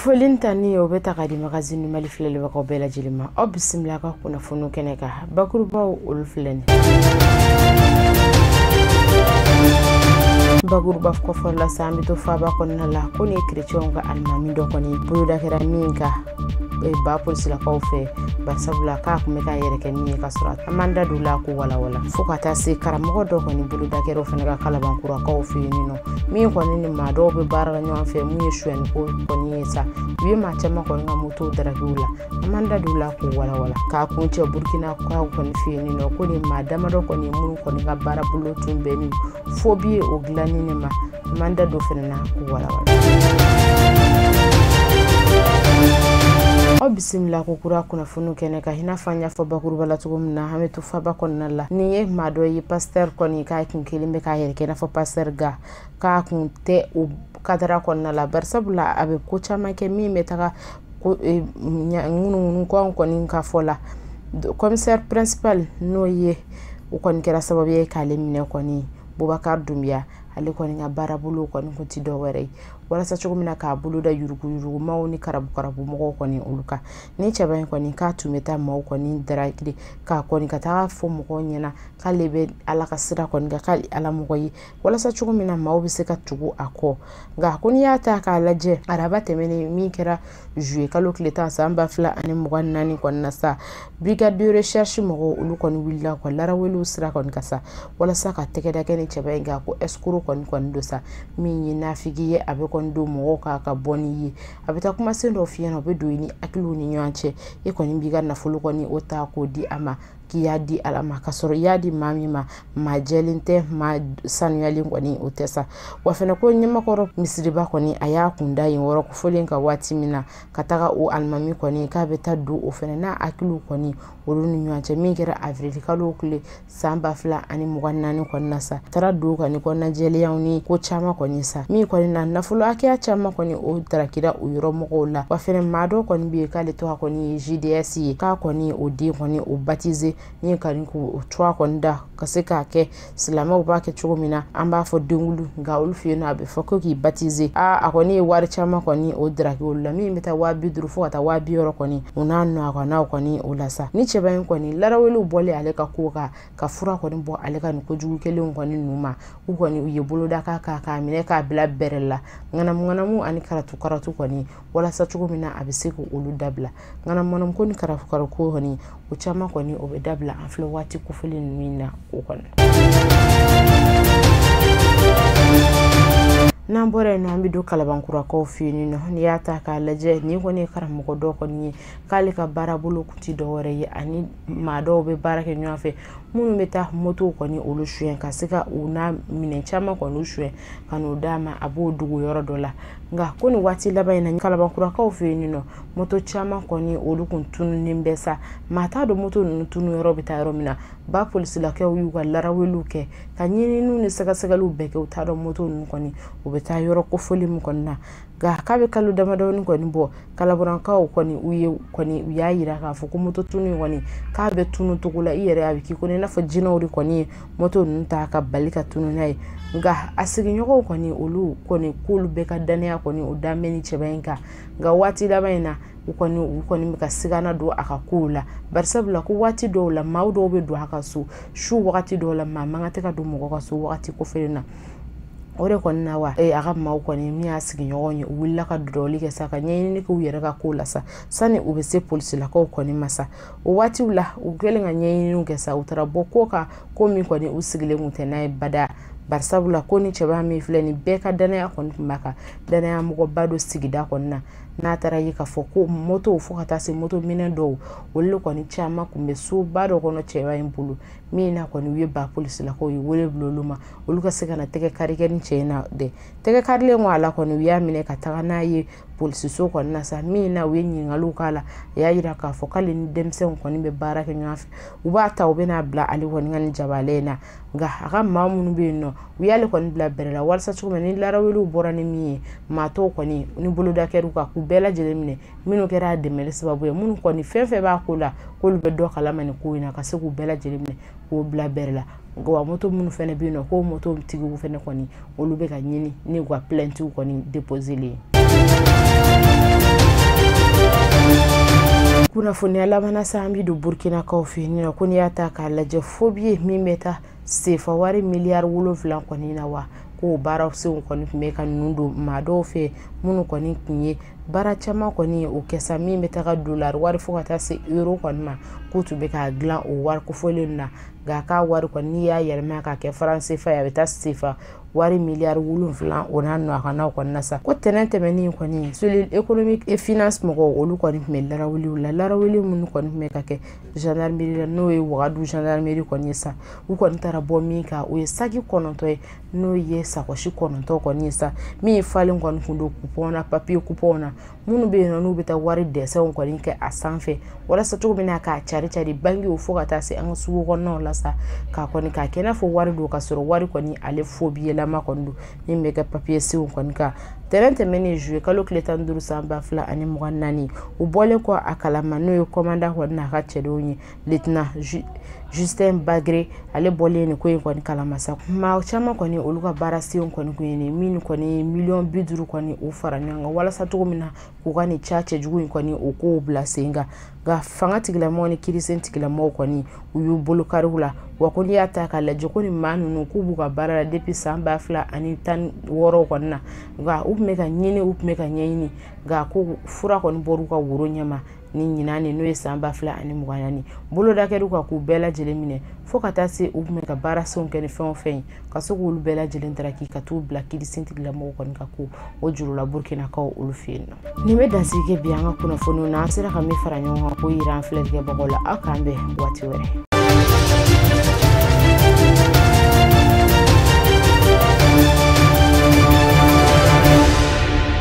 Foli ta ni o bɛ ta ka di Magazine du Mali filɛlibagaw bɛɛ lajɛlen ma. Aw bisimila ka kunnafoniw kɛnɛ kan, bakurubaw olu filɛ nin. Bakuruba kɔfɛ la sa, an bɛ to faaba kɔnɔna la. Ko nin ye kerecɛnw ka alimami dɔ kɔni boloda kɛra min kan ba polisilakaw fɛ, barisabula k'a tun bɛ k'a yɛrɛ kɛ min ye ka sɔrɔ an b'an da don la ko walawala, fo ka taa se karamɔgɔ dɔ kɔni boloda kɛra o fana ka Kalabankurakaw fɛ yen nɔ, min kɔni ni maa dɔw bɛ baara la ɲɔgɔn fɛ, mun ye suyɛnni ko kɔni ye sa, u ye maa caman kɔni ka motow darakiw la. An b'an da don la k'o walawala. K'a kun cɛ Burukina kaw kɔni fɛ yen nɔ, ko nin maa damadɔ kɔni minnu kɔni ka baara bolo tun bɛnnen fo bi o dilanni ne ma, an b'an da don fana na k'o walawala. Aw bisimila ko kura kunnafoniw kɛnɛ kan. I n'a fɔ an y'a fɔ bakuruba la cogo min na, an bɛ to faba kɔnɔna la. Nin ye maa dɔ ye, pasteur kɔni, k'a kun kelen bɛ k'a yɛrɛ kɛ i n'a fɔ pasteur, ga k'a kun tɛ o kadara kɔnɔna la, barisabula a bɛ ko caman kɛ min bɛ taga ko ŋunuŋunu ko kɔni ka fɔ la. Commissaire principal, n'o ye o kɔni kɛra sababu ye k'ale minɛ kɔni, Bubakar Dunbiya, ale kɔni ka baarabolo kɔni kun ti dɔwɛrɛ ye walasa cogo min na k'a bolo da yuruguyurugumaw ni karabu mɔgɔw kɔni olu kan. Ni cɛba in kɔni k'a tun bɛ taa maaw kɔni daraki k'a kɔni ka taga fɔ mɔgɔw ɲɛna k'ale bɛ Ala ka sira kɔni kan, k'ale Ala mɔgɔ ye, walasa cogo min na maaw bɛ se ka tugu a kɔ. Nka ko n'i y'a ta k'a lajɛ, araba tɛmɛnen min kɛra juillet kalo tile 10 san 2024 kɔni na sa, brigade de recherche mɔgɔw olu kɔni wulila ka laraweliw sira kɔni ka sa walasa ka tɛgɛ da kɛ ni cɛba in kan, ko escroc kɔni kɔni don sa, min ye nafigi ye, a bɛ kɔni don mɔgɔw kan ka bɔ n'i ye, a bɛ taa kumasen dɔw f'i ɲɛna, o bɛ don i ni hakiliw ni ɲɔgɔn cɛ, e kɔni b'i ka nafolo kɔni o ta k'o di a ma, k'i y'a di Ala ma, ka sɔrɔ i y'a di maa min ma, maa jɛlen tɛ, maa sanuyalen kɔni o tɛ sa. Wa fɛnɛ ko ɲɛmakɔrɔ misiriba kɔni a y'a kun da yen wɔrɔ kofɔlen ka waati min na ka taga o alimami kɔni k'a bɛ taa don o fɛnɛ n'a hakiliw kɔni olu ni ɲɔgɔn cɛ, min kɛra avril kalo tile san 2024 kɔni na sa, a taara don ka ni kɔnɔnajɛlenyaw ni ko caman kɔni sa, min kɔni na nafolo hakɛya caman kɔni o darakira o yɔrɔ mɔgɔw la. Wa fɛnɛ maa dɔ kɔni bɛ yen k'ale tɔgɔ kɔni ye JDS ye, k'a kɔni o den kɔni o baptisé ni kɔni k'o tɔgɔ kɔni da ka se k'a kɛ silamɛw b'a kɛ cogo min na, an b'a fɔ denkulu, nka olu fɛ yen nɔ a bɛ fɔ ko k'i baptisé. Aa, a kɔni ye wari caman kɔni o daraki olu la, min bɛ taa 50 000 fo ka taa 60 000 kɔni o n'a nɔ kɔni o la sa. Ni cɛba in kɔni laraweliw bɔlen ale ka ko kan ka fura kɔni bɔ ale ka nin kojugu kelenw kɔni ninnu ma, u kɔni u ye boloda k'a kan k'a minɛ k'a bila bɛrɛ la, ŋanamu ŋanamu ani karatu karatu kɔni, walasa cogo min na a bɛ se k'olu dabila. Ŋanamu ŋanamu ko ni karatu karatu ko kɔni o caman kɔni o bɛ dabila an filɛ waati kofɔlen ninnu na o kɔnɔ. N'an bɔra yen nɔ, an bɛ don Kalabankurakaw fɛ yen nɔ. N'i y'a ta k'a lajɛ, nin kɔni ye karamɔgɔ dɔ kɔni ye k'ale ka baarabolo kun ti dɔwɛrɛ ye, ani maa dɔw bɛ baara kɛ ɲɔgɔn fɛ minnu bɛ taa motow kɔni olu suyɛn ka se ka u n'a minɛn caman kɔni suyɛn ka n'o d'a ma, a b'o dogo yɔrɔ dɔ la. Nka ko nin waati laban in na, Kalabankurakaw fɛ yen nɔ, moto caman kɔni olu kun tununnen bɛ sa, maa t'a dɔn moto ninnu tunu yɔrɔ bɛ taa yɔrɔ min na. Ba polisilakɛw y'u ka laraweliw kɛ ka ɲininiw ni sɛgɛsɛgɛliw bɛɛ kɛ, u t'a dɔn moto ninnu kɔni u bɛ taa yɔrɔ kofɔlen min kɔni na. Nka k'a bɛ kalo damadɔni kɔni bɔ, Kalabarankaw kɔni u ye kɔni u y'a yira k'a fɔ ko moto tunu kɔni k'a bɛ tunu cogo la, i yɛrɛ a bɛ k'i kɔni i n'a fɔ jinɛw de kɔni ye moto ninnu ta ka bali ka tunu n'a ye. Nka a sigiɲɔgɔnw kɔni olu kɔni k'olu bɛɛ ka danaya kɔni o dan bɛ ni cɛba in kan. Nka waati laban in na, u kɔni bɛ ka sigana don a ka kow la, barisabula ko waati dɔw la maa dɔw bɛ don a ka so su, wagati dɔw la maa man kan tɛ ka don mɔgɔ ka so wagati kofɔlen na. O de kɔni na wa a ka maaw kɔni min y'a sigiɲɔgɔn ye, u wulila ka dɔdɔli kɛ sa ka ɲɛɲini k'u yɛrɛ ka kow la sa, sani u bɛ se polisilakaw kɔni ma sa. O waatiw la, u kɛlen ka ɲɛɲiniw kɛ sa, u taara bɔ ko kan ko min kɔni u sigilen kun tɛ n'a ye bada, barisabula ko ni cɛba min filɛ nin bɛɛ ka danaya kɔni tun b'a kan, danaya mɔgɔba don sigida kɔni na. N'a taara ye k'a fɔ ko moto fo ka taa se moto minɛn dɔw olu de kɔni caman kun bɛ soba dɔ kɔnɔ cɛba in bolo, min na kɔni u ye ba polisilakaw ye wele bila olu ma, olu ka se ka na tɛgɛ kari kɛ ni cɛ in na dɛ. Tɛgɛ karilen kɔ a la kɔni, u y'a minɛ ka taga n'a ye polisiso kɔni na sa, min na u ye ɲininkaliw k'a la, a y'a yira k'a fɔ k'ale ni denmisɛnw kɔni bɛ baara kɛ ɲɔgɔn fɛ, u b'a ta u bɛna bila ale kɔni ka nin jabalɛ in na. Nka a ka maa minnu bɛ yen nɔ, u y'ale kɔni bila bɛrɛ la walasa cogo min na ni laraweliw bɔra ni min ye, maa tɔw kɔni ni boloda kɛr'u kan k'u bɛɛ lajɛlen minɛ, minnu kɛra a dɛmɛli sababu ye, minnu kɔni fɛn fɛn b'a ko la k'olu bɛ dɔ kalama nin ko in na, ka se k'u bɛɛ lajɛlen minɛ k'o bila bɛrɛ la. Wa moto minnu fɛnɛ bɛ yen nɔ, k'o moto tigiw fɛnɛ kɔni olu bɛ ka ɲini ni u ka plaintes kɔni déposé ye. Kunnafoniya laban sa, an bɛ don Burkinakaw fɛ yen nɔ. Ko n'i y'a ta k'a lajɛ, faux billet min bɛ taa sefa wari miliyari 7 kɔni na wa, k'o baaraw senw kɔni tun bɛ ka ninnu don maa dɔw fɛ minnu kɔni tun ye baara caman kɔni o kɛ sa, min bɛ taga dolari wari fo ka taa se euro kɔni ma, k'u tun bɛ k'a dilan o wari kofɔlen na. Nka k'a wari kɔni, n'i y'a yɛlɛma k'a kɛ franc CFA ye, a bɛ taa sefa wari miliyari 7 o n'a nɔ kɔni na sa. Ko tɛnɛn tɛmɛnen kɔni, cellule économique et finance mɔgɔw, olu kɔni tun bɛ larawuliw la, larawuli minnu kɔni tun bɛ ka kɛ gendarmerie la, n'o ye Wagadu gendarmerie kɔni ye sa. U kɔni taara bɔ min kan, o ye saki 9 ye, n'o ye sakɔsi 9 kɔni ye sa, min falen kɔni tun don coupon na, papier coupon na, minnu bɛ yen nɔ n'u bɛ taa wari dɛsɛw kɔni kɛ a sanfɛ, walasa cogo min na k'a cari cari bankiw fo ka taa se an ka sugu kɔnɔnaw la sa, k'a kɔni k'a kɛ i n'a fɔ wari don, ka sɔrɔ wari kɔni ale faux billet lama kɔni don min bɛ kɛ papier senw kɔni kan. Tɛnɛn tɛmɛnen, juillet kalo tile 15 san 2024, u bɔlen kɔ a kalama, n'o ye commandant kɔni n'a ka cɛdenw ye, lieutenant Justin Bagre, ale bɔlen nin ko in kɔni kalama sa, maa caman kɔni olu ka baara senw kɔni kun ye nin min kɔni miliyɔn 50 kɔni o fara ɲɔgɔn kan, walasa cogo min na k'u ka nin ca cɛjugu in kɔni o kow bila sen kan. Nka fanga tigilamɔgɔw ni kiirisen tigilamɔgɔw kɔni, u y'u bolo kariw la wa. Ko n'i y'a ta k'a lajɛ, ko nin maa ninnu k'u b'u ka baara la depuis san 2016 kɔni na, nka u tun bɛ ka ɲini, u tun bɛ ka ɲɛɲini, nka ko fura kɔni bɔr'u ka woro ɲɛma ni ɲinan nin, n'o ye san 2024, boloda kɛr'u kan k'u bɛɛ lajɛlen minɛ, fo ka taa se u tun bɛ ka baara senw kɛ ni fɛn o fɛn ye, ka se k'olu bɛɛ lajɛlen daraki ka t'u bila kiirisen tigilamɔgɔw kɔni ka ko o jurula Burkinakaw olu fɛ yen nɔ. Nin bɛ dansigi kɛ bi an ka kunnafoniw na. An sera ka min fara ɲɔgɔn kan k'o yira an filɛlikɛbagaw la. Aw k'an bɛn waati wɛrɛ.